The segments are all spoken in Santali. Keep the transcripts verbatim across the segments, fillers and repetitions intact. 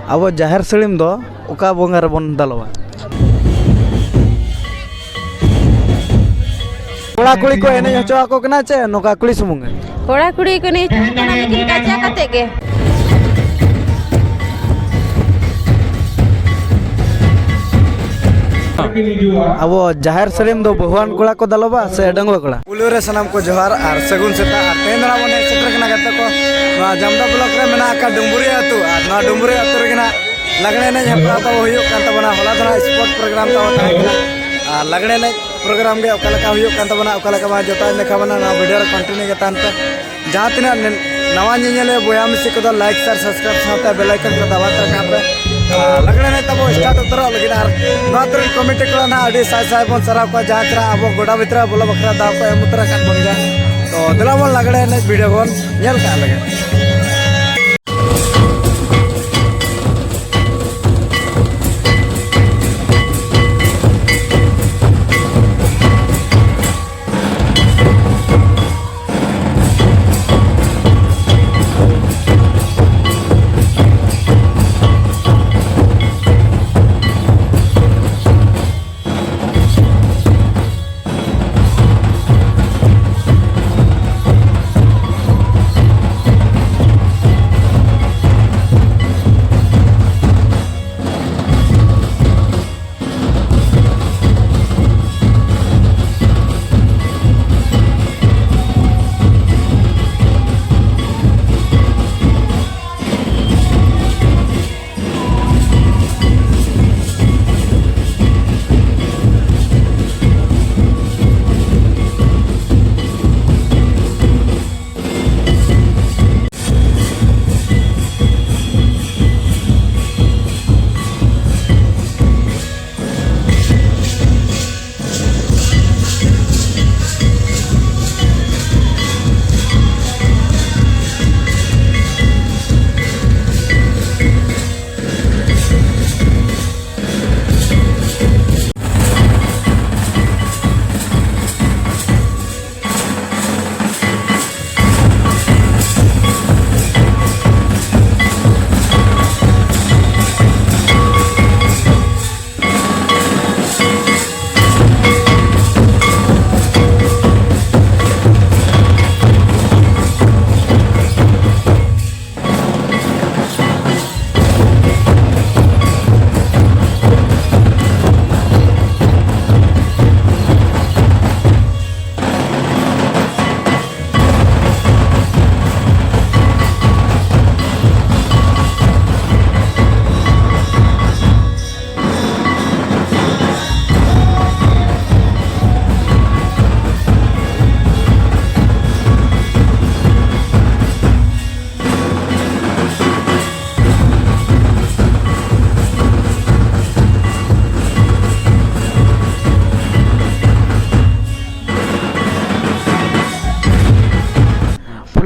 ᱟᱵᱚ ᱡᱟᱦᱮᱨ ᱥᱟᱹᱲᱤᱢ ᱫᱚ ᱚᱠᱟ ᱵᱚᱸᱜᱟ ᱨᱮᱵᱚᱱ ᱫᱟᱞᱚᱵᱟ? ᱠᱚᱲᱟ ᱠᱩᱲᱤ ᱠᱚ ᱮᱱᱮᱡ ᱦᱚᱪᱚ ᱟᱠᱚ ᱠᱟᱱᱟ ᱪᱮ ᱱᱚᱝᱠᱟ ᱠᱩᱲᱤ ᱥᱩᱢᱩᱝ ᱜᱮ? ᱠᱚᱲᱟ ᱠᱩᱲᱤ ᱠᱚ ᱮᱱᱮᱡ ᱦᱚᱪᱚ ᱟᱠᱚ ᱠᱟᱱᱟ, ᱞᱮᱠᱤᱱ ᱠᱟᱪᱟ ᱠᱟᱛᱮ ᱜᱮ᱾ ᱟᱵᱚ ᱡᱟᱦᱮᱨ ᱥᱟᱹᱲᱤᱢ ᱫᱚ ᱵᱟᱹᱦᱩᱣᱟᱱ ᱠᱚᱲᱟ ᱠᱚ ᱫᱟᱞᱚᱵᱟ ᱥᱮ ᱰᱟᱺᱜᱩᱣᱟᱹ ᱠᱚᱲᱟ? ᱯᱩᱭᱞᱩ ᱨᱮ ᱥᱟᱱᱟᱢ ᱠᱚ ᱡᱚᱦᱟᱨ ᱟᱨ ᱥᱟᱹᱜᱩᱱ ᱥᱮᱛᱟᱜ᱾ ᱟᱨ ᱛᱮᱦᱮᱧ ᱫᱚ ᱱᱟᱜ ᱵᱚᱱ ᱦᱮᱡ ᱥᱮᱴᱮᱨ ᱠᱟᱱᱟ ᱜᱟᱛᱮ ᱠᱚ, ᱱᱚᱣᱟ ᱡᱟᱢᱫᱟ ᱵᱞᱚᱠ ᱨᱮ ᱢᱮᱱᱟᱜ ᱟᱠᱟᱫ ᱰᱩᱢᱵᱩᱨᱤ ᱟᱹᱛᱩ᱾ ᱟᱨ ᱱᱚᱣᱟ ᱰᱩᱢᱵᱩᱨᱤ ᱟᱹᱛᱩ ᱨᱮᱜᱮ ᱱᱟᱜ ᱞᱟᱜᱽᱲᱮ ᱮᱱᱮᱡ ᱦᱮᱯᱨᱟᱣ ᱛᱟᱵᱚ ᱦᱩᱭᱩᱜ ᱠᱟᱱ ᱛᱟᱵᱚᱱᱟ᱾ ᱦᱚᱞᱟ ᱫᱚ ᱱᱟᱜ ᱥᱯᱳᱨᱴ ᱯᱨᱳᱜᱨᱟᱢ ᱛᱟᱵᱚ ᱛᱟᱦᱮᱸ ᱠᱟᱱᱟ᱾ ᱟᱨ ᱞᱟᱜᱽᱲᱮ ᱮᱱᱮᱡ ᱯᱨᱳᱜᱨᱟᱢ ᱜᱮ ᱚᱠᱟ ᱞᱮᱠᱟ ᱦᱩᱭᱩᱜ ᱠᱟᱱ ᱛᱟᱵᱚᱱᱟ, ᱚᱠᱟ ᱞᱮᱠᱟ ᱵᱟᱝ, ᱡᱚᱛᱚᱣᱟᱜ ᱤᱧ ᱫᱮᱠᱷᱟᱣ ᱵᱚᱱᱟ᱾ ᱱᱚᱣᱟ ᱵᱷᱤᱰᱤᱭᱳ ᱨᱮ ᱠᱚᱱᱴᱤᱱᱤᱭᱩ ᱜᱮ ᱛᱟᱦᱮᱱ ᱯᱮ᱾ ᱡᱟᱦᱟᱸ ᱛᱤᱱᱟᱹᱜ ᱱᱮ-, ᱱᱟᱣᱟ ᱧᱮᱧᱮᱞᱤᱭᱟᱹ ᱵᱚᱭᱦᱟ ᱢᱤᱥᱤ ᱠᱚᱫᱚ ᱞᱟᱭᱤᱠ, ᱥᱮᱭᱟᱨ, ᱥᱟᱵᱥᱠᱨᱟᱭᱤᱵ ᱥᱟᱶᱛᱮ ᱵᱮᱞ ᱟᱭᱠᱚᱱ ᱠᱚ ᱫᱟᱵᱟᱣ ᱛᱚᱨᱟ ᱠᱟᱜ ᱯᱮ᱾ ᱟᱨ ᱞᱟᱜᱽᱲᱮ ᱮᱱᱮᱡ ᱛᱟᱵᱚ ᱥᱴᱟᱨᱴ ᱩᱛᱟᱹᱨᱚᱜ ᱞᱟᱹᱜᱤᱫ᱾ ᱟᱨ ᱱᱚᱣᱟ ᱟᱹᱛᱩ ᱨᱮᱱ ᱠᱚᱢᱤᱴᱤ ᱠᱚᱲᱟ ᱱᱟᱦᱟᱜ ᱟᱹᱰᱤ ᱥᱟᱭ ᱥᱟᱭ ᱵᱚᱱ ᱥᱟᱨᱦᱟᱣ ᱠᱚᱣᱟ, ᱡᱟᱦᱟᱸ ᱛᱤᱱᱟᱹᱜ ᱟᱵᱚ ᱜᱚᱰᱟ ᱵᱷᱤᱛᱨᱤ ᱨᱮ ᱵᱚᱞᱚ ᱵᱟᱠᱷᱨᱟ ᱫᱟᱣ ᱠᱚ ᱮᱢ ᱩᱛᱟᱹᱨ ᱟᱠᱟᱫ ᱵᱚᱱ ᱜᱮᱭᱟ᱾ ᱛᱚ ᱫᱮᱞᱟ ᱵᱚᱱ ᱞᱟᱜᱽᱲᱮ ᱮᱱᱮᱡ ᱵᱷᱤᱰᱤᱭᱳ ᱵᱚᱱ ᱧᱮᱞ ᱠᱟᱜ ᱞᱮᱜᱮ᱾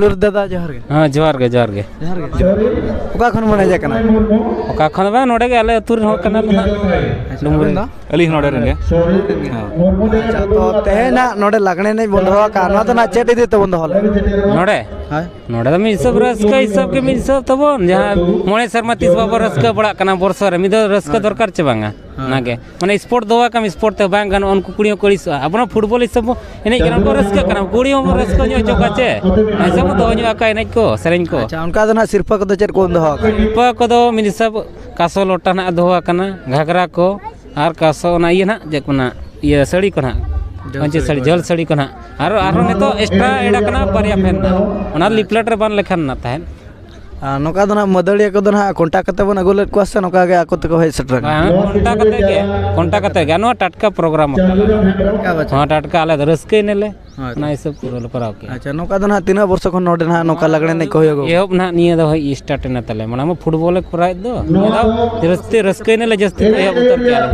ᱫᱟᱫᱟ, ᱡᱚᱦᱟᱨ ᱜᱮ᱾ ᱦᱮᱸ, ᱡᱚᱦᱟᱨ ᱜᱮ, ᱡᱚᱦᱟᱨ ᱜᱮ᱾ ᱡᱚᱦᱟᱨ ᱜᱮ᱾ ᱚᱠᱟ ᱠᱷᱚᱱ ᱵᱚᱱ ᱦᱮᱡ ᱟᱠᱟᱱᱟ? ᱚᱠᱟ ᱠᱷᱚᱱ ᱵᱟᱝ, ᱱᱚᱰᱮ ᱜᱮ ᱟᱞᱮ ᱟᱹᱛᱩ ᱨᱮᱱ ᱦᱚᱲ ᱠᱟᱱᱟ ᱞᱮ ᱱᱟᱦᱟᱜ᱾ ᱟᱪᱪᱷᱟ, ᱰᱩᱢᱨᱤ᱾ ᱟᱹᱵᱤᱱ ᱫᱚ? ᱟᱹᱞᱤᱧ ᱦᱚᱸ ᱱᱚᱰᱮ ᱨᱮᱱ ᱜᱮ᱾ ᱦᱮᱸ᱾ ᱟᱪᱪᱷᱟ, ᱛᱚ ᱛᱮᱦᱮᱧ ᱱᱟᱦᱟᱜ ᱱᱚᱰᱮ ᱞᱟᱜᱽᱬᱮ ᱮᱱᱮᱡ ᱵᱚᱱ ᱫᱚᱦᱚ ᱟᱠᱟᱫᱼᱟ, ᱱᱚᱣᱟ ᱫᱚ ᱱᱟᱦᱟᱜ ᱪᱮᱫ ᱤᱫᱤ ᱛᱮᱵᱚᱱ ᱫᱚᱦᱚ ᱞᱮᱫᱼᱟ? ᱱᱚᱰᱮ? ᱦᱳᱭ᱾ ᱱᱚᱰᱮ ᱫᱚ ᱢᱤᱫ ᱦᱤᱥᱟᱹᱵ ᱨᱟᱹᱥᱠᱟᱹ ᱦᱤᱥᱟᱹᱵ ᱜᱮ, ᱢᱤᱫ ᱦᱤᱥᱟᱹᱵ ᱛᱟᱵᱚᱱ, ᱡᱟᱦᱟᱸ ᱢᱚᱬᱮ ᱥᱮᱨᱢᱟ ᱛᱤᱥ ᱵᱟᱵᱚ ᱨᱟᱹᱥᱠᱟᱹ ᱵᱟᱲᱟᱜ ᱠᱟᱱᱟ ᱵᱚᱨᱥᱚ ᱨᱮ, ᱢᱤᱫ ᱫᱷᱟᱣ ᱨᱟᱹᱥᱠᱟᱹ ᱦᱳᱭ᱾ ᱫᱚᱨᱠᱟᱨ ᱪᱮ ᱵᱟᱝᱟ? ᱦᱳᱭ᱾ ᱚᱱᱟᱜᱮ᱾ ᱢᱟᱱᱮ ᱥᱯᱳᱨᱴ ᱫᱚᱦᱚ ᱠᱟᱜ ᱢᱮ, ᱥᱯᱳᱨᱴ ᱛᱮ ᱵᱟᱝ ᱜᱟᱱᱚᱜᱼᱟ, ᱩᱱᱠᱩ ᱠᱩᱲᱤ ᱦᱚᱸᱠᱚ ᱟᱹᱲᱤᱥᱚᱜᱼᱟ᱾ ᱟᱵᱚ ᱱᱚᱣᱟ ᱯᱷᱩᱴᱵᱚᱞ ᱦᱤᱥᱟᱹᱵ ᱵᱚ ᱮᱱᱮᱡ ᱠᱟᱱᱟ, ᱵᱚ ᱨᱟᱹᱥᱠᱟᱹ ᱧᱚᱜ ᱦᱚᱪᱚ ᱠᱚᱣᱟ ᱪᱮ, ᱦᱤᱥᱟᱹᱵ ᱵᱚ ᱫᱚᱦᱚ ᱧᱚᱜ ᱟᱠᱟᱫ ᱮᱱᱮᱡ ᱠᱚ, ᱥᱮᱨᱮᱧ ᱠᱚ᱾ ᱟᱪᱪᱷᱟ, ᱚᱱᱠᱟ ᱫᱚ ᱱᱟᱦᱟᱜ ᱥᱤᱨᱯᱟᱹ ᱠᱚᱫᱚ ᱪᱮᱫ ᱠᱚᱵᱚᱱ ᱫᱚᱦᱚ ᱟᱠᱟᱫᱼᱟ? ᱥᱤᱨᱯᱟᱹ ᱠᱚᱫᱚ ᱢᱤᱫ ᱦᱤᱥᱟᱹᱵ ᱠᱟᱥᱚ ᱞᱚᱴᱟ ᱱᱟᱦᱟᱜ ᱫᱚᱦᱚ ᱟᱠᱟᱱᱟ, ᱜᱷᱟᱜᱽᱨᱟ ᱠᱚ, ᱟᱨ ᱠᱟᱥᱚ ᱚᱱᱟ ᱤᱭᱟᱹ ᱱᱟᱦᱟᱜ ᱪᱮᱫ ᱠᱚ ᱱᱟᱦᱟᱜ, ᱤᱭᱟᱹ ᱥᱟᱹᱲᱤ ᱠᱚ ᱱᱟᱦᱟᱜ, ᱡᱷᱟᱹᱞ ᱯᱟᱹᱧᱪᱤ ᱥᱟᱹᱲᱤ ᱥᱟᱹᱲᱤ, ᱠᱚ᱾ ᱡᱷᱟᱹᱞ ᱥᱟᱹᱲᱤ ᱠᱚ ᱱᱟᱦᱟᱜ, ᱟᱨ ᱟᱨᱦᱚᱸ ᱱᱤᱛᱚᱜ ᱮᱠᱥᱴᱨᱟ ᱮᱰ ᱟᱠᱟᱱᱟ ᱵᱟᱨᱭᱟ ᱯᱷᱮᱱ ᱱᱟᱦᱟᱜ, ᱚᱱᱟ ᱞᱤᱯᱞᱮᱴ ᱨᱮ ᱵᱟᱝ ᱞᱮᱠᱷᱟᱱ ᱱᱟ ᱛᱟᱦᱮᱸᱫ᱾ ᱟᱨ ᱱᱚᱝᱠᱟ ᱫᱚ ᱱᱟᱦᱟᱜ ᱢᱟᱹᱫᱟᱹᱲᱤᱭᱟᱹ ᱠᱚᱫᱚ ᱱᱟᱦᱟᱜ ᱠᱚᱱᱴᱟᱠᱴ ᱠᱟᱛᱮ ᱵᱚᱱ ᱟᱹᱜᱩ ᱞᱮᱫ ᱠᱚᱣᱟ ᱥᱮ ᱱᱚᱝᱠᱟ ᱜᱮ ᱟᱠᱚ ᱛᱮᱠᱚ ᱦᱮᱡ ᱥᱮᱴᱮᱨ ᱟᱠᱟᱱᱟ? ᱵᱟᱝ, ᱠᱚᱱᱴᱟᱠᱴ ᱠᱟᱛᱮ ᱜᱮ, ᱠᱚᱱᱴᱟᱠᱴ ᱠᱟᱛᱮ ᱜᱮ᱾ ᱱᱚᱣᱟ ᱴᱟᱴᱠᱟ ᱯᱨᱳᱜᱨᱟᱢ ᱟᱠᱟᱱᱟ᱾ ᱴᱟᱴᱠᱟ ᱵᱟᱪᱷᱟ᱾ ᱦᱚᱸ, ᱴᱟᱴᱠᱟ ᱟᱞᱮ ᱫᱚ ᱨᱟᱹᱥᱠᱟᱹᱭ ᱱᱟᱞᱮ᱾ ᱦᱳᱭ᱾ ᱚᱱᱟ ᱦᱤᱥᱟᱹᱵ ᱯᱩᱨᱟᱹ ᱞᱮ ᱠᱚᱨᱟᱣ ᱠᱮᱜᱼᱟ᱾ ᱟᱪᱪᱷᱟ, ᱱᱚᱝᱠᱟ ᱫᱚ ᱱᱟᱦᱟᱜ ᱛᱤᱱᱟᱹᱜ ᱵᱚᱨᱥᱚ ᱠᱷᱚᱱ ᱱᱚᱰᱮ ᱱᱟᱦᱟᱜ ᱱᱚᱝᱠᱟ ᱞᱟᱜᱽᱬᱮ ᱮᱱᱮᱡ ᱠᱚ ᱦᱩᱭᱩᱜᱼᱟ? ᱮᱦᱚᱵ ᱱᱟᱦᱟᱜ ᱱᱤᱭᱟᱹ ᱫᱚ ᱦᱳᱭ ᱥᱴᱟᱨᱴ ᱮᱱᱟ ᱛᱟᱞᱮ᱾ ᱢᱟᱲᱟᱝ ᱢᱟ ᱯᱷᱩᱴᱵᱚᱞ ᱞᱮ ᱠᱚᱨᱟᱣᱮᱫ ᱫᱚ, ᱱᱤᱭᱟᱹ ᱫᱚ ᱡᱟᱹᱥᱛᱤ ᱨᱟᱹᱥᱠᱟᱹᱭ ᱱᱟᱞᱮ, ᱡᱟᱹᱥᱛᱤ ᱠᱚ ᱮᱦᱚᱵ ᱩᱛᱟᱹᱨ ᱠᱮᱜᱼᱟ ᱞᱮ᱾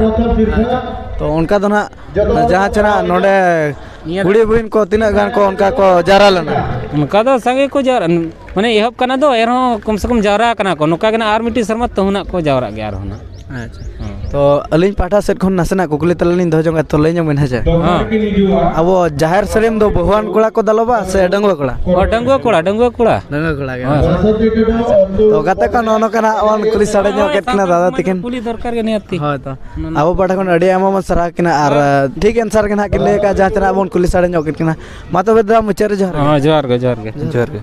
ᱟᱪᱪᱷᱟ, ᱛᱚ ᱚᱱᱠᱟ ᱫᱚ ᱱᱟᱦᱟᱜ ᱡᱟᱦᱟᱸ ᱪᱮ ᱱᱟᱦᱟᱜ ᱱᱚᱰᱮ ᱱᱤᱭᱟᱹ ᱠᱩᱲᱤ ᱵᱩᱦᱤᱱ ᱠᱚ ᱛᱤᱱᱟᱹᱜ ᱜᱟᱱ ᱠᱚ ᱚᱱᱠᱟ ᱠᱚ ᱡᱟᱣᱨᱟ ᱞᱮᱱᱟ? ᱚᱱᱠᱟ ᱫᱚ ᱥᱟᱸᱜᱮ ᱠᱚ ᱡᱟᱣᱨᱟ, ᱢᱟᱱᱮ ᱮᱦᱚᱵ ᱠᱟᱱᱟ ᱫᱚ, ᱮᱱᱦᱚᱸ ᱠᱚᱢ ᱥᱮ ᱠᱚᱢ ᱡᱟᱣᱨᱟ ᱠᱟᱱᱟ ᱠᱚ᱾ ᱱᱚᱝᱠᱟ ᱜᱮ ᱱᱟᱦᱟᱜ ᱟᱨ ᱢᱤᱫᱴᱤᱡ ᱥᱮᱨᱢᱟ ᱛᱟᱹᱦᱩ ᱱᱟᱦᱟᱜ ᱠᱚ ᱡᱟᱣᱨᱟᱜ ᱜᱮᱭᱟ ᱟᱨᱦᱚᱸ ᱱᱟᱦᱟᱜ᱾ ᱟᱪᱪᱷᱟ᱾ ᱦᱮᱸ᱾ ᱛᱚ ᱟᱹᱞᱤᱧ ᱯᱟᱦᱴᱟ ᱥᱮᱫ ᱠᱷᱚᱱ ᱱᱟᱥᱮᱱᱟᱜ ᱠᱩᱠᱞᱤ ᱛᱟᱞᱟᱝ ᱞᱤᱧ ᱫᱚᱦᱚ ᱡᱚᱝᱟ, ᱛᱚ ᱞᱟᱹᱭ ᱧᱚᱜ ᱵᱤᱱ, ᱦᱮᱸ ᱥᱮ? ᱦᱮᱸ᱾ ᱟᱵᱚ ᱡᱟᱦᱮᱨ ᱥᱟᱹᱲᱤᱢ ᱫᱚ ᱵᱟᱹᱦᱩᱣᱟᱱ ᱠᱚᱲᱟ ᱠᱚ ᱫᱟᱞᱚᱵᱟ ᱥᱮ ᱰᱟᱺᱜᱩᱣᱟᱹ ᱠᱚᱲᱟ? ᱚ, ᱰᱟᱺᱜᱩᱣᱟᱹ ᱠᱚᱲᱟ, ᱰᱟᱺᱜᱩᱣᱟᱹ ᱠᱚᱲᱟ᱾ ᱰᱟᱺᱜᱩᱣᱟᱹ ᱠᱚᱲᱟ ᱜᱮ᱾ ᱦᱮᱸ᱾ ᱛᱚ ᱜᱟᱛᱮ ᱠᱚ, ᱱᱚᱜᱼᱚ ᱱᱚᱝᱠᱟ ᱱᱟᱜ ᱵᱚᱱ ᱠᱩᱞᱤ ᱥᱟᱰᱮ ᱧᱚᱜ ᱠᱮᱫ ᱠᱤᱱᱟ ᱫᱟᱫᱟ ᱛᱤᱠᱤᱱ᱾ ᱠᱩᱞᱤ ᱫᱚᱨᱠᱟᱨ ᱜᱮ ᱱᱤᱦᱟᱹᱛᱤ᱾ ᱦᱳᱭ ᱛᱚ᱾ ᱟᱵᱚ ᱯᱟᱦᱴᱟ ᱠᱷᱚᱱ ᱟᱹᱰᱤ ᱟᱭᱢᱟ ᱵᱚᱱ ᱥᱟᱨᱦᱟᱣ ᱠᱤᱱᱟ ᱟᱨ, ᱦᱮᱸ᱾ ᱴᱷᱤᱠ ᱮᱱᱥᱟᱨ ᱜᱮ ᱱᱟᱦᱟᱜ ᱠᱤᱱ ᱞᱟᱹᱭ ᱟᱠᱟᱫᱼᱟ, ᱡᱟᱦᱟᱸ ᱛᱤᱱᱟᱹᱜ ᱵᱚᱱ ᱠᱩᱞᱤ ᱥᱟᱰᱮ ᱧᱚᱜ ᱠᱮᱫ ᱠᱤᱱᱟ᱾ ᱢᱟ ᱛᱚᱵᱮ ᱫᱟᱫᱟ, ᱢᱩᱪᱟᱹᱫ ᱨᱮ ᱡᱚᱦᱟᱨ ᱜᱮ᱾ ᱦᱮᱸ, ᱡᱚᱦᱟᱨ ᱜᱮ, ᱡᱚᱦᱟᱨ ᱜᱮ᱾ ᱡᱚᱦᱟᱨ ᱜᱮ᱾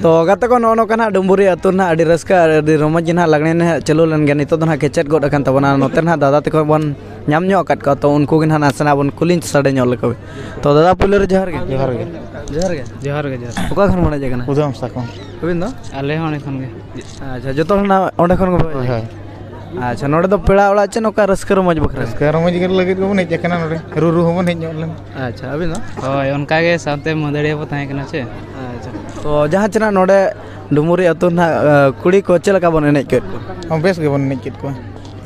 ᱛᱚ ᱜᱟᱛᱮ ᱠᱚ, ᱱᱚᱜᱼᱚ ᱱᱚᱝᱠᱟ ᱱᱟᱦᱟᱜ ᱰᱩᱢᱵᱩᱨᱤ ᱟᱹᱛᱩ ᱨᱮᱱᱟᱜ ᱟᱹᱰᱤ ᱨᱟᱹᱥᱠᱟᱹ ᱟᱨ ᱟᱹᱰᱤ ᱨᱚᱢᱚᱡᱽ ᱜᱮ ᱱᱟᱦᱟᱜ ᱞᱟᱜᱽᱬᱮ ᱱᱟᱦᱟᱜ ᱪᱟᱹᱞᱩ ᱞᱮᱱ ᱜᱮᱭᱟ᱾ ᱱᱤᱛᱚᱜ ᱫᱚ ᱱᱟᱦᱟᱜ ᱠᱮᱪᱮᱫ ᱜᱚᱫ ᱟᱠᱟᱱ ᱛᱟᱵᱚᱱᱟ᱾ ᱱᱚᱛᱮ ᱱᱟᱦᱟᱜ ᱫᱟᱫᱟ ᱛᱟᱠᱚ ᱵᱚᱱ ᱧᱟᱢ ᱧᱚᱜ ᱟᱠᱟᱫ ᱠᱚᱣᱟ, ᱛᱚ ᱩᱱᱠᱩ ᱜᱮ ᱱᱟᱦᱟᱜ ᱱᱟᱥᱮᱱᱟᱜ ᱵᱚᱱ ᱠᱩᱞᱤ ᱥᱟᱰᱮ ᱧᱚᱜ ᱞᱮᱠᱚ ᱜᱮ᱾ ᱛᱚ ᱫᱟᱫᱟ, ᱯᱳᱭᱞᱳ ᱨᱮ ᱡᱚᱦᱟᱨ ᱜᱮ᱾ ᱡᱚᱦᱟᱨ ᱜᱮ᱾ ᱡᱚᱦᱟᱨ ᱜᱮ᱾ ᱡᱚᱦᱟᱨ ᱜᱮ, ᱡᱚᱦᱟᱨ᱾ ᱚᱠᱟ ᱠᱷᱚᱱ ᱵᱚᱱ ᱦᱮᱡ ᱟᱠᱟᱱᱟ? ᱩᱫᱷᱟᱹᱢ ᱥᱟᱠᱚᱢ᱾ ᱟᱹᱵᱤᱱ ᱫᱚ? ᱟᱞᱮ ᱦᱚᱸ ᱚᱸᱰᱮ ᱠᱷᱚᱱ ᱜᱮ᱾ ᱟᱪᱪᱷᱟ, ᱡᱚᱛᱚ ᱦᱚᱲ ᱱᱟ-, ᱚᱸᱰᱮ ᱠᱷᱚᱱ ᱜᱮ ᱵᱚᱱ ᱦᱮᱡ ᱦᱳᱭ, ᱟᱠᱟᱱᱟ? ᱦᱳᱭ᱾ ᱟᱪᱪᱷᱟ, ᱱᱚᱰᱮ ᱫᱚ ᱯᱮᱲᱟ ᱚᱲᱟᱜ ᱪᱮ ᱱᱚᱝᱠᱟ ᱨᱟᱹᱥᱠᱟᱹ ᱨᱚᱢᱚᱡᱽ ᱵᱟᱠᱷᱨᱟ? ᱨᱟᱹᱥᱠᱟᱹ ᱨᱚᱢᱚᱡᱽ ᱜᱮ ᱞᱟᱹᱜᱤᱫ ᱜᱮᱵᱚᱱ ᱦᱮᱡ ᱟᱠᱟᱱᱟ ᱱᱚᱰᱮ᱾ ᱨᱩ ᱨᱩ ᱦᱚᱸᱵᱚᱱ ᱦᱮᱡ ᱧᱚᱜ ᱞᱮᱱ᱾ ᱟᱪᱪᱷᱟ, ᱟᱹᱵᱤᱱ ᱫᱚ? ᱦᱳᱭ, ᱚᱱᱠᱟ ᱜᱮ ᱥᱟᱶᱛᱮ ᱢᱟᱹᱫᱟᱹᱲᱤᱭᱟᱹ ᱵᱚ ᱛᱟᱦᱮᱸ ᱠᱟᱱᱟ ᱪᱮ᱾ ᱟᱪᱪᱷᱟ, ᱛᱚ ᱡᱟᱦᱟᱸ ᱪᱮ ᱱᱟᱜ ᱱᱚᱰᱮ ᱰᱩᱢᱩᱨᱤ ᱟᱹᱛᱩ ᱱᱟᱜ, ᱟᱹ, ᱠᱩᱲᱤ ᱠᱚ ᱪᱮᱫ ᱞᱮᱠᱟ ᱵᱚᱱ ᱮᱱᱮᱡ ᱠᱮᱫ ᱠᱚᱣᱟ? ᱦᱚᱸ, ᱵᱮᱥ ᱜᱮᱵᱚᱱ ᱮᱱᱮᱡ ᱠᱮᱫ ᱠᱚᱣᱟ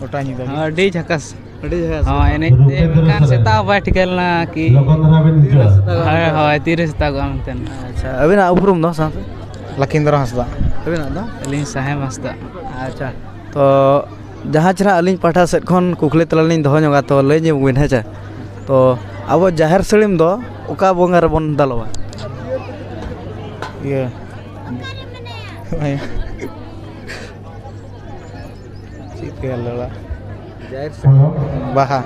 ᱜᱚᱴᱟ ᱧᱤᱫᱟᱹ ᱜᱮ᱾ ᱦᱚᱸ, ᱟᱹᱰᱤ ᱡᱷᱟᱠᱟᱥ᱾ ᱟᱹᱰᱤ ᱡᱷᱟᱠᱟᱥ᱾ ᱦᱚᱸ, ᱮᱱᱮᱡ ᱛᱮ ᱢᱮᱱᱠᱷᱟᱱ ᱥᱮᱛᱟᱜ ᱵᱟᱭ ᱴᱷᱤᱠᱟᱹ ᱞᱮᱱᱟ ᱠᱤ ᱞᱚᱜᱚᱱ ᱫᱷᱟᱨᱟ ᱵᱮᱱ ᱦᱤᱡᱩᱜᱼᱟ᱾ ᱦᱳᱭ, ᱦᱳᱭ, ᱛᱤᱨᱮ ᱥᱮᱛᱟᱜᱚᱜᱼᱟ ᱢᱮᱱᱛᱮ᱾ ᱟᱪᱪᱷᱟ, ᱟᱹᱵᱤᱱᱟᱜ ᱩᱯᱨᱩᱢ ᱫᱚ ᱥᱟᱶᱛᱮ? ᱞᱚᱠᱷᱤᱱᱫᱨᱚ ᱦᱟᱸᱥᱫᱟ᱾ ᱟᱹᱵᱤᱱᱟᱜ ᱫᱚ? ᱟᱹᱞᱤᱧ ᱥᱟᱦᱮᱵ ᱦᱟᱸᱥᱫᱟ᱾ ᱟᱪᱪᱷᱟ, ᱛᱚ ᱡᱟᱦᱟᱸ ᱪᱮ ᱱᱟᱜ ᱟᱹᱞᱤᱧ ᱯᱟᱦᱴᱟ ᱥᱮᱫ ᱠᱷᱚᱱ ᱠᱩᱠᱞᱤ ᱛᱮᱞᱟ ᱞᱤᱧ ᱫᱚᱦᱚ ᱧᱚᱜᱟ, ᱛᱚ ᱞᱟᱹᱭ ᱧᱚᱜ ᱵᱤᱱ, ᱦᱮᱸ ᱪᱮ? ᱛᱚ ᱟᱵᱚ ᱡᱟᱦᱮᱨ ᱥᱟᱹᱲᱤᱢ ᱫᱚ ᱚᱠᱟ ᱵᱚᱸᱜᱟ ᱨᱮᱵᱚᱱ ᱫᱟᱞᱚᱵᱟ? ᱤᱭᱟᱹ, ᱪᱮᱫ ᱯᱮ ᱞᱟᱹᱭᱟ? ᱦᱮᱞᱳ᱾ ᱵᱟᱦᱟ᱾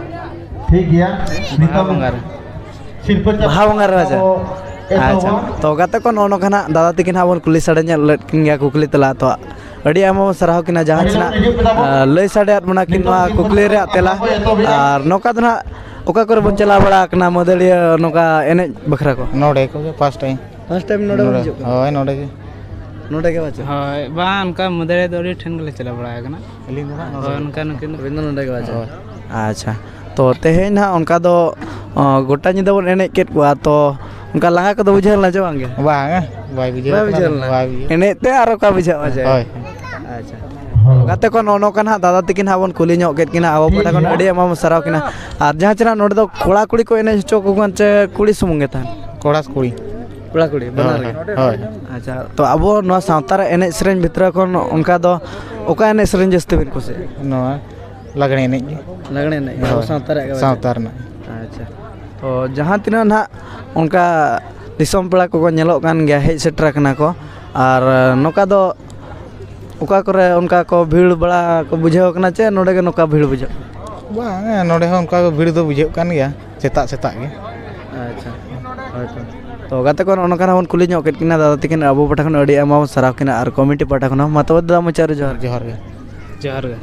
ᱴᱷᱤᱠ ᱜᱮᱭᱟ᱾ ᱵᱟᱦᱟ ᱱᱤᱛᱚᱜ ᱵᱚᱸᱜᱟ ᱨᱮ᱾ ᱥᱤᱨᱯᱟᱹ ᱪᱟᱞ ᱵᱟᱦᱟ ᱵᱚᱸᱜᱟ ᱨᱮ ᱨᱟᱡᱟ᱾ ᱟᱵᱚ ᱮᱛᱚᱦᱚᱵ ᱟᱪᱪᱷᱟ, ᱵᱚᱱ᱾ ᱛᱚ ᱜᱟᱛᱮ ᱠᱚ, ᱱᱚᱜᱼᱚ ᱱᱚᱝᱠᱟ ᱱᱟᱜ ᱫᱟᱫᱟ ᱛᱤᱠᱤᱱ ᱦᱟᱸᱜ ᱵᱚᱱ ᱠᱩᱞᱤ ᱥᱟᱰᱮ ᱧᱚᱜ ᱞᱮᱫ ᱠᱤᱱ ᱜᱮᱭᱟ ᱠᱩᱠᱞᱤ ᱛᱮᱞᱟ᱾ ᱛᱚ ᱟᱹᱰᱤ ᱟᱭᱢᱟ ᱵᱚᱱ ᱥᱟᱨᱦᱟᱣ ᱠᱤᱱᱟ ᱡᱟᱦᱟᱸ ᱟᱹᱰᱤ ᱪᱮ ᱱᱟᱜ, ᱦᱤᱡᱩᱜ ᱯᱮ ᱛᱟᱵᱚᱱ᱾ ᱟᱸ, ᱞᱟᱹᱭ ᱥᱟᱰᱮᱭᱟᱫ ᱵᱚᱱᱟ ᱠᱤᱱ ᱱᱤᱛᱚᱜ ᱱᱚᱣᱟ ᱥᱤᱨᱯᱟᱹ ᱠᱩᱠᱞᱤ ᱨᱮᱭᱟᱜ ᱛᱮᱞᱟ᱾ ᱮᱛᱚᱦᱚᱵ ᱮᱫᱟ᱾ ᱟᱨ ᱱᱚᱝᱠᱟ ᱫᱚ ᱱᱟᱜ ᱚᱠᱟ ᱠᱚᱨᱮ ᱵᱚᱱ ᱪᱟᱞᱟᱣ ᱵᱟᱲᱟ ᱟᱠᱟᱱᱟ ᱢᱟᱹᱫᱟᱹᱲᱤᱭᱟᱹ ᱱᱚᱝᱠᱟ ᱮᱱᱮᱡ ᱵᱟᱠᱷᱨᱟ ᱠᱚ? ᱱᱚᱰᱮ ᱠᱚᱜᱮ first time᱾ First time ᱱᱚᱰᱮ ᱵᱚᱱ ᱱᱚᱰᱮ, ᱦᱤᱡᱩᱜ ᱠᱟᱱᱟ? ᱦᱳᱭ, ᱱᱚᱰᱮ ᱜᱮ᱾ ᱱᱚᱰᱮ ᱜᱮ ᱵᱟᱪᱚ? ᱦᱳᱭ, ᱵᱟᱝ, ᱚᱱᱠᱟ ᱢᱟᱹᱫᱟᱹᱲᱤᱭᱟᱹ ᱫᱚ ᱟᱹᱰᱤ ᱴᱷᱮᱱ ᱜᱮᱞᱮ ᱪᱟᱞᱟᱣ ᱵᱟᱲᱟ ᱟᱠᱟᱱᱟ᱾ ᱟᱹᱞᱤᱧ ᱫᱚ ᱱᱟᱦᱟᱜ ᱱᱚᱰᱮ ᱦᱳᱭ, ᱜᱮ᱾ ᱚᱱᱠᱟ ᱱᱩᱠᱤᱱ ᱫᱚ᱾ ᱟᱹᱵᱤᱱ ᱫᱚ ᱱᱚᱰᱮ ᱜᱮ ᱵᱟᱪᱚ? ᱦᱳᱭ᱾ ᱟᱪᱪᱷᱟ, ᱛᱚ ᱛᱮᱦᱮᱧ ᱱᱟᱦᱟᱜ ᱚᱱᱠᱟ ᱫᱚ, ᱚ, ᱜᱚᱴᱟ ᱧᱤᱫᱟᱹ ᱵᱚᱱ ᱮᱱᱮᱡ ᱠᱮᱫ ᱠᱚᱣᱟ, ᱛᱚ ᱚᱱᱠᱟ ᱞᱟᱸᱜᱟ ᱠᱚᱫᱚ ᱵᱩᱡᱷᱟᱹᱣ ᱞᱮᱱᱟ ᱪᱮ ᱵᱟᱝ ᱜᱮ? ᱵᱟᱝ, ᱵᱟᱭ ᱵᱩᱡᱷᱟᱹᱣ ᱵᱟᱭ ᱠᱟᱱᱟ, ᱵᱩᱡᱷᱟᱹᱣ ᱞᱮᱱᱟ? ᱵᱟᱭ ᱵᱩᱡᱷᱟᱹᱣ᱾ ᱮᱱᱮᱡ ᱛᱮ ᱟᱨ ᱚᱠᱟ ᱵᱩᱡᱷᱟᱹᱜᱼᱟ ᱡᱮ? ᱦᱳᱭ᱾ ᱟᱪᱪᱷᱟ, ᱜᱟᱛᱮ ᱠᱚ, ᱱᱚᱜᱼᱚ ᱱᱚᱝᱠᱟ ᱱᱟᱦᱟᱜ ᱫᱟᱫᱟ ᱛᱤᱠᱤᱱ ᱦᱟᱸᱜ ᱵᱚᱱ ᱠᱩᱞᱤ ᱧᱚᱜ ᱠᱮᱫ ᱠᱤᱱᱟ, ᱟᱵᱚ ᱯᱟᱦᱴᱟ ᱠᱷᱚᱱ ᱟᱹᱰᱤ ᱟᱭᱢᱟ ᱵᱚᱱ ᱥᱟᱨᱦᱟᱣ ᱠᱤᱱᱟ᱾ ᱟᱨ ᱡᱟᱦᱟᱸ ᱪᱮ ᱱᱟᱦᱟᱜ ᱱᱚᱰᱮ ᱫᱚ ᱠᱚᱲᱟ ᱠᱩᱲᱤ ᱠᱚ ᱮᱱᱮᱡ ᱦᱚᱪᱚ ᱠᱚ ᱠᱟᱱ ᱪᱮ ᱠᱩᱲᱤ ᱥᱩᱢᱩᱝ ᱜᱮ ᱛᱟᱦᱮᱱ? ᱠᱚᱲᱟ ᱠᱩᱲᱤ᱾ ᱠᱚᱲᱟ ᱠᱩᱲᱤ ᱵᱟᱱᱟᱨ ᱦᱳᱭ, ᱜᱮ? ᱦᱳᱭ᱾ ᱟᱪᱪᱷᱟ, ᱛᱚ ᱟᱵᱚ ᱱᱚᱣᱟ ᱥᱟᱶᱛᱟ ᱨᱮ ᱮᱱᱮᱡ ᱥᱮᱨᱮᱧ ᱵᱷᱤᱛᱨᱤ ᱠᱷᱚᱱ ᱚᱱᱠᱟ ᱫᱚ ᱚᱠᱟ ᱮᱱᱮᱡ ᱥᱮᱨᱮᱧ ᱡᱟᱹᱥᱛᱤ ᱵᱤᱱ ᱠᱩᱥᱤᱭᱟᱜᱼᱟ? ᱱᱚᱣᱟ ᱞᱟᱜᱽᱬᱮ ᱮᱱᱮᱡ ᱜᱮ᱾ ᱞᱟᱜᱽᱬᱮ ᱮᱱᱮᱡ ᱜᱮ, ᱟᱵᱚ ᱦᱳᱭ᱾ ᱥᱟᱶᱛᱟ ᱨᱮᱭᱟᱜ ᱜᱮ ᱵᱟᱪᱚ? ᱥᱟᱶᱛᱟ ᱨᱮᱱᱟᱜ᱾ ᱟᱪᱪᱷᱟ, ᱛᱚ ᱡᱟᱦᱟᱸ ᱛᱤᱱᱟᱹᱜ ᱱᱟᱦᱟᱜ ᱚᱱᱠᱟ ᱫᱤᱥᱚᱢ ᱯᱮᱲᱟ ᱠᱚᱠᱚ ᱧᱮᱞᱚᱜ ᱠᱟᱱ ᱜᱮᱭᱟ, ᱦᱮᱡ ᱥᱮᱴᱮᱨ ᱟᱠᱟᱱᱟ ᱠᱚ, ᱟᱨ ᱱᱚᱝᱠᱟ ᱫᱚ ᱚᱠᱟ ᱠᱚᱨᱮ ᱚᱱᱠᱟ ᱠᱚ ᱵᱷᱤᱲ ᱵᱟᱲᱟ ᱠᱚ ᱵᱩᱡᱷᱟᱹᱣ ᱠᱟᱱᱟ ᱪᱮ ᱱᱚᱰᱮ ᱜᱮ ᱱᱚᱝᱠᱟ ᱵᱷᱤᱲ ᱵᱩᱡᱷᱟᱹᱜ ᱠᱟᱱᱟ? ᱵᱟᱝ, ᱱᱚᱰᱮ ᱦᱚᱸ ᱚᱱᱠᱟ ᱜᱮ ᱵᱷᱤᱲ ᱫᱚ ᱵᱩᱡᱷᱟᱹᱜ ᱠᱟᱱ ᱜᱮᱭᱟ ᱥᱮᱛᱟᱜ ᱥᱮᱛᱟᱜ ᱜᱮ᱾ ᱟᱪᱪᱷᱟ, ᱦᱳᱭ ᱛᱚ᱾ ᱛᱚ ᱜᱟᱛᱮ ᱠᱚ, ᱱᱚᱜᱼᱚ ᱱᱚᱝᱠᱟ ᱦᱚᱸ ᱵᱚᱱ ᱠᱩᱞᱤ ᱧᱚᱜ ᱠᱮᱫ ᱠᱤᱱᱟ ᱫᱟᱫᱟ ᱛᱟᱹᱠᱤᱱ, ᱟᱵᱚ ᱯᱟᱦᱴᱟ ᱠᱷᱚᱱ ᱟᱹᱰᱤ ᱟᱭᱢᱟ ᱵᱚᱱ ᱥᱟᱨᱦᱟᱣ ᱠᱤᱱᱟ, ᱟᱨ ᱠᱚᱢᱤᱴᱤ ᱯᱟᱦᱴᱟ ᱠᱷᱚᱱ ᱦᱚᱸ᱾ ᱢᱟ ᱛᱚᱵᱮ ᱫᱟᱫᱟ, ᱢᱩᱪᱟᱹᱫ ᱨᱮ ᱡᱚᱦᱟᱨ᱾ ᱡᱚᱦᱟᱨ ᱜᱮ᱾ ᱡᱚᱦᱟᱨ ᱜᱮ᱾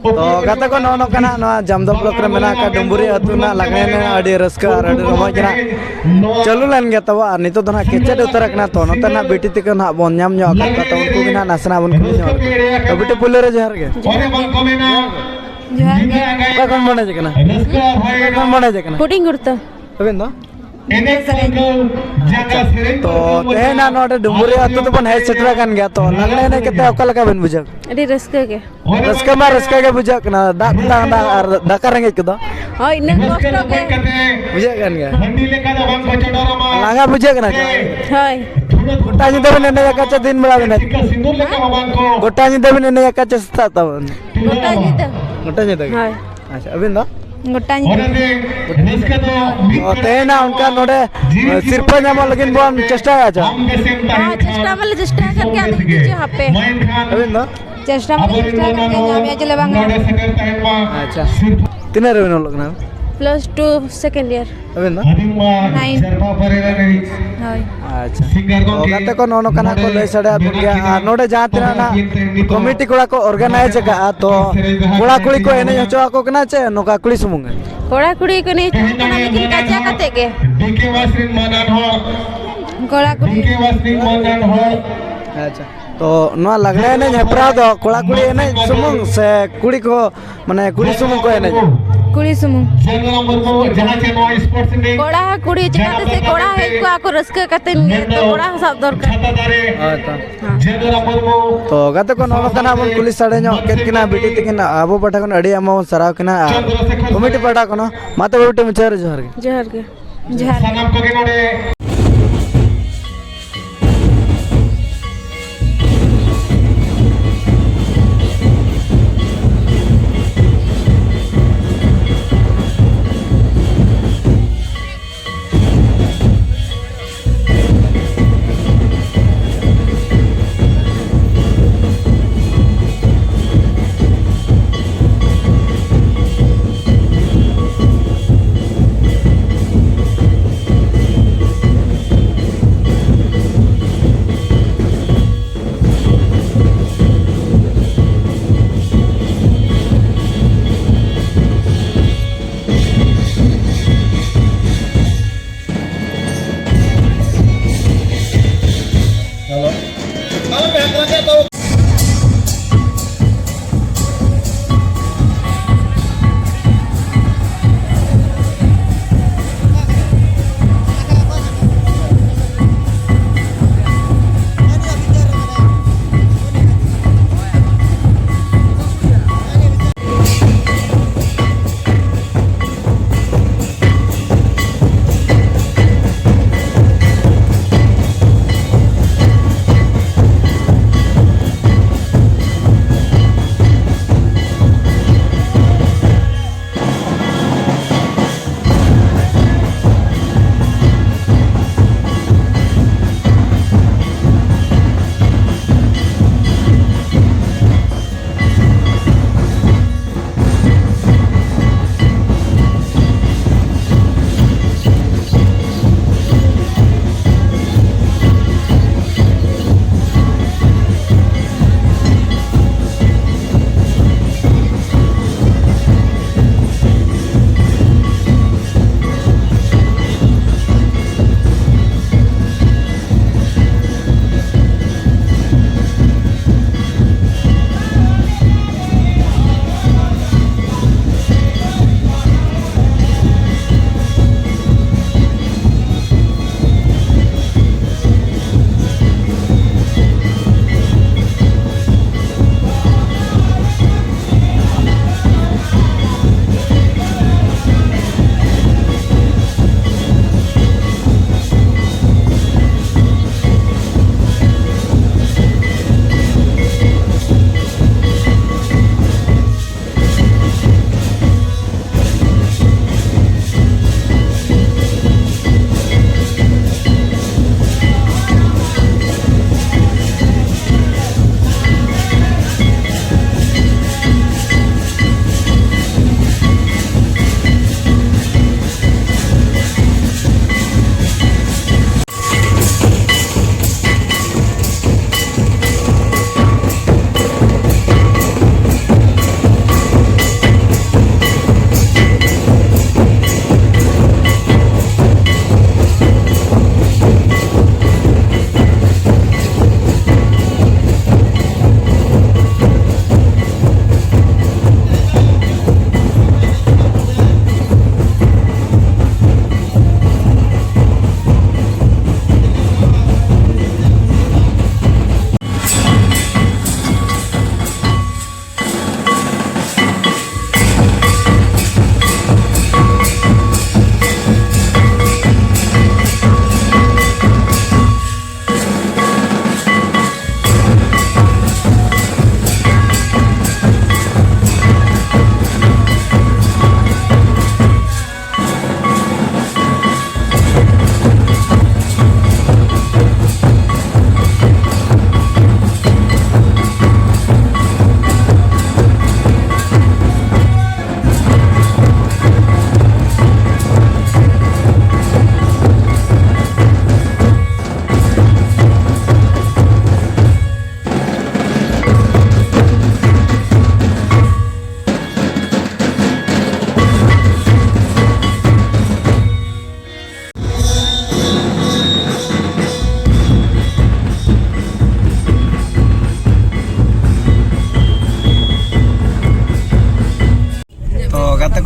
ᱛᱚ ᱜᱟᱛᱮ ᱠᱚ, ᱱᱚᱜᱼᱚ ᱱᱚᱝᱠᱟ ᱱᱟᱜ ᱱᱚᱣᱟ ᱡᱟᱢᱫᱚ ᱵᱞᱚᱠ ᱨᱮ ᱢᱮᱱᱟᱜ ᱟᱠᱟᱫ ᱰᱩᱢᱵᱩᱨᱤ ᱟᱹᱛᱩ ᱨᱮᱱᱟᱜ ᱞᱟᱜᱽᱬᱮ ᱮᱱᱮᱡ ᱟᱹᱰᱤ ᱨᱟᱹᱥᱠᱟᱹ ᱟᱨ ᱟᱹᱰᱤ ᱨᱚᱢᱚᱡᱽ ᱜᱮ ᱱᱟᱜ ᱪᱟᱹᱞᱩ ᱞᱮᱱ ᱜᱮᱭᱟ ᱛᱟᱵᱚ᱾ ᱟᱨ ᱱᱤᱛᱚᱜ ᱫᱚ ᱱᱟᱜ ᱠᱮᱪᱮᱫ ᱩᱛᱟᱹᱨ ᱟᱠᱟᱱᱟ᱾ ᱛᱚ ᱱᱚᱛᱮ ᱱᱟᱜ ᱵᱤᱴᱤ ᱛᱟᱠᱚ ᱱᱟᱜ ᱵᱚᱱ ᱧᱟᱢ ᱧᱚᱜ ᱟᱠᱟᱫ ᱠᱚᱣᱟ, ᱛᱚ ᱩᱱᱠᱩ ᱜᱮ ᱱᱟᱜ ᱱᱟᱥᱮᱱᱟᱜ ᱵᱚᱱ ᱠᱩᱞᱤ ᱧᱚᱜ ᱞᱮᱠᱚ᱾ ᱛᱚ ᱵᱤᱴᱤ, ᱯᱩᱭᱞᱩ ᱨᱮ ᱡᱚᱦᱟᱨ ᱜᱮ᱾ ᱡᱚᱦᱟᱨ ᱜᱮ᱾ ᱚᱠᱟ ᱠᱷᱚᱱ ᱵᱚᱱ ᱦᱮᱡ ᱟᱠᱟᱱᱟ? ᱚᱠᱟ ᱠᱷᱚᱱ ᱵᱚᱱ ᱦᱮᱡ ᱟᱠᱟᱱᱟ? ᱦᱩᱰᱤᱧ ᱜᱩᱲᱛᱟᱹ᱾ ᱟᱹᱵᱤᱱ ᱫᱚ? ᱮᱱᱮᱡ ᱯᱟᱹᱨᱠᱟᱹᱣ, ᱡᱟᱸᱜᱟ ᱥᱮᱨᱮᱧ ᱛᱚ ᱯᱟᱹᱨᱠᱟᱹᱣ ᱛᱮᱦᱮᱧ ᱱᱟᱜ ᱱᱚᱰᱮ ᱰᱩᱢᱵᱩᱨᱤ ᱟᱹᱛᱩ ᱛᱮᱵᱚᱱ ᱦᱮᱡ ᱥᱮᱴᱮᱨ ᱟᱠᱟᱱ ᱜᱮᱭᱟ, ᱛᱚ ᱞᱟᱜᱽᱬᱮ ᱮᱱᱮᱡ ᱠᱟᱛᱮ ᱚᱠᱟ ᱞᱮᱠᱟ ᱵᱮᱱ ᱵᱩᱡᱷᱟᱹᱣ? ᱟᱹᱰᱤ ᱨᱟᱹᱥᱠᱟᱹ ᱜᱮ᱾ ᱨᱟᱹᱥᱠᱟᱹ ᱢᱟ ᱨᱟᱹᱥᱠᱟᱹ ᱜᱮ ᱵᱩᱡᱷᱟᱹᱜ ᱠᱟᱱᱟ, ᱫᱟᱜ ᱛᱮᱛᱟᱝ ᱫᱟᱜ ᱟᱨ ᱫᱟᱠᱟ ᱨᱮᱸᱜᱮᱡ ᱠᱚᱫᱚ᱾ ᱦᱳᱭ, ᱤᱱᱟᱹ ᱠᱚᱥᱴᱚ ᱜᱮ᱾ ᱵᱩᱡᱷᱟᱹᱜ ᱠᱟᱱ ᱜᱮᱭᱟ᱾ ᱞᱟᱸᱜᱟ ᱵᱩᱡᱷᱟᱹᱜ ᱠᱟᱱᱟ ᱪᱮ? ᱦᱳᱭ᱾ ᱜᱚᱴᱟ ᱧᱤᱫᱟᱹ ᱵᱮᱱ ᱮᱱᱮᱡ ᱟᱠᱟᱫ ᱪᱮ ᱫᱤᱱ ᱵᱮᱲᱟ ᱵᱮᱱ ᱮᱱᱮᱡ? ᱜᱚᱴᱟ ᱧᱤᱫᱟᱹ ᱵᱮᱱ ᱮᱱᱮᱡ ᱟᱠᱟᱫ ᱪᱮ ᱥᱮᱛᱟᱜ ᱛᱟᱵᱚᱱ? ᱜᱚᱴᱟ ᱧᱤᱫᱟᱹ᱾ ᱜᱚᱴᱟ ᱧᱤᱫᱟᱹ ᱜᱮ? ᱦᱳᱭ᱾ ᱟᱪᱪᱷᱟ, ᱟᱹᱵᱤᱱ ᱫᱚ? ᱜᱚᱴᱟ ᱧᱤᱫᱟᱹ᱾ ᱚ, ᱛᱮᱦᱮᱧ ᱱᱟᱜ ᱚᱱᱠᱟ ᱱᱚᱰᱮ, ᱮ, ᱥᱤᱨᱯᱟᱹ ᱧᱟᱢᱚᱜ ᱞᱟᱹᱜᱤᱫ ᱵᱚᱱ ᱪᱮᱥᱴᱟᱭᱟ ᱪᱮ? ᱦᱮᱸ, ᱪᱮᱥᱴᱟ ᱢᱟᱞᱮ ᱪᱮᱥᱴᱟ ᱟᱠᱟᱫ ᱜᱮ, ᱟᱫᱚ ᱪᱮᱫ ᱪᱚ ᱦᱟᱯᱮ᱾ ᱟᱹᱵᱤᱱ ᱫᱚ? ᱪᱮᱥᱴᱟ ᱢᱟᱞᱮ ᱪᱮᱥᱴᱟ ᱟᱠᱟᱫ ᱜᱮ, ᱧᱟᱢᱮᱜᱼᱟ ᱪᱮᱞᱮ ᱵᱟᱝᱟ᱾ ᱟᱪᱪᱷᱟ᱾ ᱛᱤᱱᱟᱹᱜ ᱨᱮᱵᱤᱱ ᱚᱞᱚᱜ ᱠᱟᱱᱟ? Plus two second year᱾ ᱟᱹᱵᱤᱱ ᱫᱚ? Nine᱾ ᱦᱳᱭ᱾ ᱟᱪᱪᱷᱟ᱾ ᱛᱚ, ᱜᱟᱛᱮ ᱠᱚ, ᱱᱚᱜᱼᱚ ᱱᱚᱝᱠᱟ ᱱᱟᱜ ᱠᱚ ᱞᱟᱹᱭ ᱥᱟᱰᱮᱭᱟᱫ ᱵᱚᱱ ᱜᱮᱭᱟ᱾ ᱟᱨ ᱱᱚᱰᱮ ᱡᱟᱦᱟᱸ ᱛᱤᱱᱟᱹᱜ ᱱᱟᱜ ᱠᱚᱢᱤᱴᱤ ᱠᱚᱲᱟ ᱠᱚ organize ᱟᱠᱟᱫᱼᱟ, ᱛᱚ ᱠᱚᱲᱟ ᱠᱩᱲᱤ ᱠᱚ ᱮᱱᱮᱡ ᱦᱚᱪᱚ ᱟᱠᱚ ᱠᱟᱱᱟ ᱪᱮ ᱱᱚᱝᱠᱟ ᱠᱩᱲᱤ ᱥᱩᱢᱩᱝ ᱜᱮ? ᱠᱚᱲᱟ ᱠᱩᱲᱤ ᱠᱚ ᱮᱱᱮᱡ ᱦᱚᱪᱚ ᱟᱠᱚ ᱠᱟᱱᱟ, ᱞᱮᱠᱤᱱ ᱠᱟᱪᱟ ᱠᱟᱛᱮ ᱜᱮ᱾ ᱠᱚᱲᱟ ᱠᱩᱲᱤ᱾ ᱟᱪᱪᱷᱟ᱾ ᱛᱚ ᱱᱚᱣᱟ ᱞᱟᱜᱽᱲᱮ ᱮᱱᱮᱡ ᱦᱮᱯᱨᱟᱣ ᱫᱚ ᱠᱚᱲᱟ ᱠᱩᱲᱤ ᱮᱱᱮᱡ ᱥᱩᱢᱩᱝ ᱥᱮ ᱠᱩᱲᱤ ᱠᱚ, ᱢᱟᱱᱮ ᱠᱩᱲᱤ ᱥᱩᱢᱩᱝ ᱠᱚ ᱮᱱᱮᱡᱟ? ᱠᱩᱲᱤ ᱥᱩᱢᱩᱝ᱾ ᱠᱚᱲᱟ ᱠᱩᱲᱤ ᱪᱤᱠᱟᱹᱛᱮ ᱥᱮ ᱠᱚᱲᱟ ᱦᱮᱡ ᱠᱚᱜᱼᱟ ᱠᱚ ᱨᱟᱹᱥᱠᱟᱹ ᱠᱟᱛᱮ ᱜᱮ, ᱛᱚ ᱠᱚᱲᱟ ᱦᱚᱸ ᱥᱟᱵ ᱫᱚᱨᱠᱟᱨ᱾ ᱦᱳᱭ ᱛᱚ᱾ ᱦᱮᱸ᱾ ᱛᱚ ᱜᱟᱛᱮ ᱠᱚ, ᱱᱚᱜᱼᱚ ᱱᱚᱝᱠᱟ ᱱᱟᱜ ᱵᱚᱱ ᱠᱩᱞᱤ ᱥᱟᱰᱮ ᱧᱚᱜ ᱠᱮᱫ ᱠᱤᱱᱟ ᱵᱤᱴᱤ ᱛᱟᱹᱠᱤᱱ, ᱟᱵᱚ ᱯᱟᱦᱴᱟ ᱠᱷᱚᱱ ᱟᱹᱰᱤ ᱟᱭᱢᱟ ᱵᱚᱱ ᱥᱟᱨᱦᱟᱣ ᱠᱤᱱᱟ ᱟᱨ ᱠᱚᱢᱤᱴᱤ ᱯᱟᱦᱴᱟ ᱠᱷᱚᱱ ᱦᱚᱸ᱾ ᱢᱟ ᱛᱚᱵᱮ ᱵᱤᱴᱤ, ᱢᱩᱪᱟᱹᱫ ᱨᱮ ᱡᱚᱦᱟᱨ ᱜᱮ᱾ ᱡᱚᱦᱟᱨ ᱜᱮ᱾ ᱡᱚᱦᱟᱨ᱾ ᱥᱟᱱᱟᱢ ᱠᱚᱜᱮ ᱱᱚᱰᱮ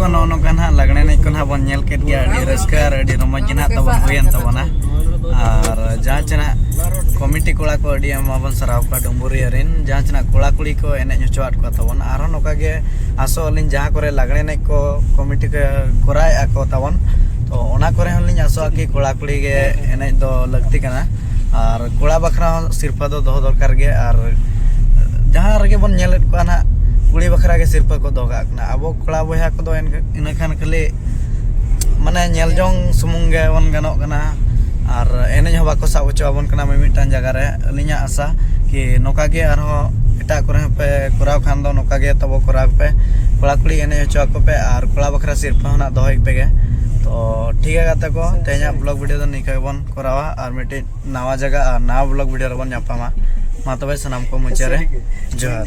ᱱᱚᱜᱼᱚ ᱱᱚᱝᱠᱟ ᱱᱟᱦᱟᱜ ᱞᱟᱜᱽᱬᱮ ᱮᱱᱮᱡ ᱠᱚ ᱱᱟᱦᱟᱜ ᱵᱚᱱ ᱧᱮᱞ ᱠᱮᱫ ᱜᱮᱭᱟ, ᱟᱹᱰᱤ ᱨᱟᱹᱥᱠᱟᱹ ᱟᱨ ᱟᱹᱰᱤ ᱨᱚᱢᱚᱡᱽ ᱜᱮ ᱱᱟᱦᱟᱜ ᱛᱟᱵᱚᱱ ᱦᱩᱭᱮᱱ ᱛᱟᱵᱚᱱᱟ᱾ ᱟᱨ ᱡᱟᱦᱟᱸ ᱪᱮ ᱱᱟᱦᱟᱜ ᱠᱚᱢᱤᱴᱤ ᱠᱚᱲᱟ ᱠᱚ, ᱟᱹᱰᱤ ᱟᱭᱢᱟ ᱵᱚᱱ ᱥᱟᱨᱦᱟᱣ ᱠᱚᱣᱟ ᱰᱩᱢᱵᱩᱨᱤᱭᱟᱹ ᱨᱮᱱ, ᱡᱟᱦᱟᱸ ᱪᱮ ᱱᱟᱦᱟᱜ ᱠᱚᱲᱟ ᱠᱩᱲᱤ ᱠᱚ ᱮᱱᱮᱡ ᱦᱚᱪᱚᱣᱟᱫ ᱠᱚᱣᱟ ᱛᱟᱵᱚᱱ᱾ ᱟᱨᱦᱚᱸ ᱱᱚᱝᱠᱟ ᱜᱮ ᱟᱥᱚᱜ ᱟᱹᱞᱤᱧ, ᱡᱟᱦᱟᱸ ᱠᱚᱨᱮ ᱞᱟᱜᱽᱬᱮ ᱮᱱᱮᱡ ᱠᱚ ᱠᱚᱢᱤᱴᱤ ᱠᱚ ᱠᱚᱨᱟᱣᱮᱫᱼᱟ ᱠᱚ ᱛᱟᱵᱚᱱ, ᱛᱚ ᱚᱱᱟ ᱠᱚᱨᱮ ᱦᱚᱸᱞᱤᱧ ᱟᱥᱚᱜᱼᱟ ᱠᱤ ᱠᱚᱲᱟ ᱠᱩᱲᱤ ᱜᱮ ᱮᱱᱮᱡ ᱫᱚ ᱞᱟᱹᱠᱛᱤ ᱠᱟᱱᱟ᱾ ᱟᱨ ᱠᱚᱲᱟ ᱵᱟᱠᱷᱨᱟ ᱦᱚᱸ ᱥᱤᱨᱯᱟᱹ ᱫᱚ ᱫᱚᱦᱚ ᱫᱚᱨᱠᱟᱨ ᱜᱮ᱾ ᱟᱨ ᱡᱟᱦᱟᱸ ᱨᱮᱜᱮ ᱵᱚᱱ ᱧᱮᱞᱮᱫ ᱠᱚᱣᱟ ᱱᱟᱦᱟᱜ, ᱠᱩᱲᱤ ᱵᱟᱠᱷᱨᱟ ᱜᱮ ᱥᱤᱨᱯᱟᱹ ᱠᱚ ᱫᱚᱦᱚ ᱠᱟᱜ ᱠᱟᱱᱟ᱾ ᱟᱵᱚ ᱠᱚᱲᱟ ᱵᱚᱭᱦᱟ ᱠᱚᱫᱚ ᱮᱱ-, ᱤᱱᱟᱹ ᱠᱷᱟᱱ ᱠᱷᱟᱹᱞᱤ ᱢᱟᱱᱮ ᱧᱮᱞ ᱡᱚᱝ ᱥᱩᱢᱩᱝ ᱜᱮ ᱵᱚᱱ ᱜᱟᱱᱚᱜ ᱠᱟᱱᱟ, ᱟᱨ ᱮᱱᱮᱡ ᱦᱚᱸ ᱵᱟᱠᱚ ᱥᱟᱵ ᱦᱚᱪᱚ ᱟᱵᱚᱱ ᱠᱟᱱᱟ ᱢᱤᱢᱤᱫᱴᱟᱝ ᱡᱟᱭᱜᱟ ᱨᱮ᱾ ᱟᱹᱞᱤᱧᱟᱜ ᱟᱥᱟ ᱠᱤ ᱱᱚᱝᱠᱟ ᱜᱮ ᱟᱨᱦᱚᱸ ᱮᱴᱟᱜ ᱠᱚᱨᱮ ᱦᱚᱸ ᱯᱮ ᱠᱚᱨᱟᱣ ᱠᱷᱟᱱ ᱫᱚ, ᱱᱚᱝᱠᱟ ᱜᱮ ᱛᱟᱵᱚ ᱠᱚᱨᱟᱣ ᱯᱮ, ᱠᱚᱲᱟ ᱠᱩᱲᱤ ᱮᱱᱮᱡ ᱦᱚᱪᱚ ᱟᱠᱚ ᱯᱮ, ᱟᱨ ᱠᱚᱲᱟ ᱵᱟᱠᱷᱨᱟ ᱥᱤᱨᱯᱟᱹ ᱦᱚᱸ ᱱᱟᱜ ᱫᱚᱦᱚᱭ ᱯᱮ ᱜᱮ᱾ ᱛᱚ ᱴᱷᱤᱠ ᱜᱮᱭᱟ ᱜᱟᱛᱮ ᱠᱚ, ᱛᱮᱦᱮᱧᱟᱜ ᱵᱞᱚᱜ ᱵᱷᱤᱰᱤᱭᱳ ᱫᱚ ᱱᱤᱝᱠᱟᱹ ᱜᱮᱵᱚᱱ ᱠᱚᱨᱟᱣᱟ, ᱟᱨ ᱢᱤᱫᱴᱤᱡ ᱱᱟᱣᱟ ᱡᱟᱭᱜᱟ ᱟᱨ ᱱᱟᱣᱟ ᱵᱞᱚᱜ ᱵᱷᱤᱰᱤᱭᱳ ᱨᱮᱵᱚᱱ ᱧᱟᱯᱟᱢᱟ᱾ ᱢᱟ ᱛᱚᱵᱮ ᱥᱟᱱᱟᱢ ᱠᱚ ᱢᱩᱪᱟᱹᱫ ᱨᱮ ᱡᱚᱦᱟᱨ᱾